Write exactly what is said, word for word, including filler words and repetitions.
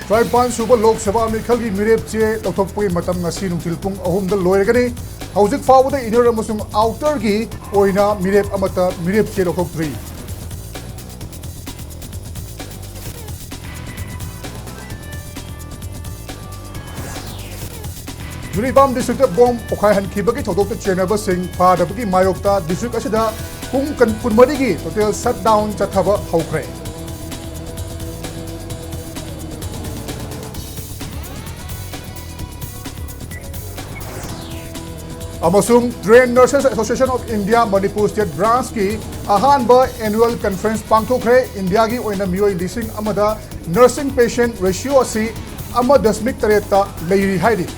ꯇꯔꯥꯅꯤꯄꯥꯟ ꯁꯨꯕ ꯂꯣꯛ ꯁꯚꯥ ꯃꯤꯈꯜꯒꯤ ꯃꯤꯔꯦꯞ ꯆꯦ ꯂꯧꯊꯣꯛꯄꯒꯤ ꯃꯇꯝ ꯉꯁꯤ ꯅꯨꯡꯊꯤꯜ ꯄꯨꯡ ꯑꯍꯨꯝꯗ ꯂꯣꯏꯔꯒꯅꯤ꯫ ꯍꯧꯖꯤꯛ ꯐꯥꯎꯕꯗ inner ꯑꯃꯁꯨꯡ outerꯒꯤ ꯑꯣꯏꯅ ꯃꯤꯔꯦꯞ ꯑꯃꯠꯇ ꯃꯤꯔꯦꯞ ꯆꯦ ꯂꯧꯊꯣꯛꯇ꯭ꯔꯤ꯫ ꯖꯤꯔꯤꯕꯥꯝ districtꯇ bomb ꯄꯣꯈꯥꯏꯍꯟꯈꯤꯕꯒꯤ ꯊꯧꯗꯣꯛꯇ ꯆꯦꯟꯅꯕꯁꯤꯡ ꯐꯥꯗꯕꯒꯤ ꯃꯥꯌꯣꯛꯇ district ꯑꯁꯤꯗ ꯄꯨꯡ ꯀꯨꯟ-, ꯀꯨꯟꯃꯔꯤꯒꯤ total shutdown ꯆꯠꯊꯕ ꯍꯧꯈ꯭ꯔꯦ꯫ ꯑꯃꯁꯨꯡ Trained Nurses Association of India Manipur State Branchꯀꯤ ꯑꯍꯥꯟꯕ annual conference ꯄꯥꯡꯊꯣꯛꯈ꯭ꯔꯦ꯫ ꯏꯟꯗꯤꯌꯥꯒꯤ ꯑꯣꯏꯅ ꯃꯤꯑꯣꯏ ꯂꯤꯁꯤꯡ ꯑꯃꯗ nursing patient ratio ꯑꯁꯤ ꯑꯃ ꯗꯁꯃꯤꯛ ꯇꯔꯦꯠꯇ ꯂꯩꯔꯤ ꯍꯥꯏꯔꯤ꯫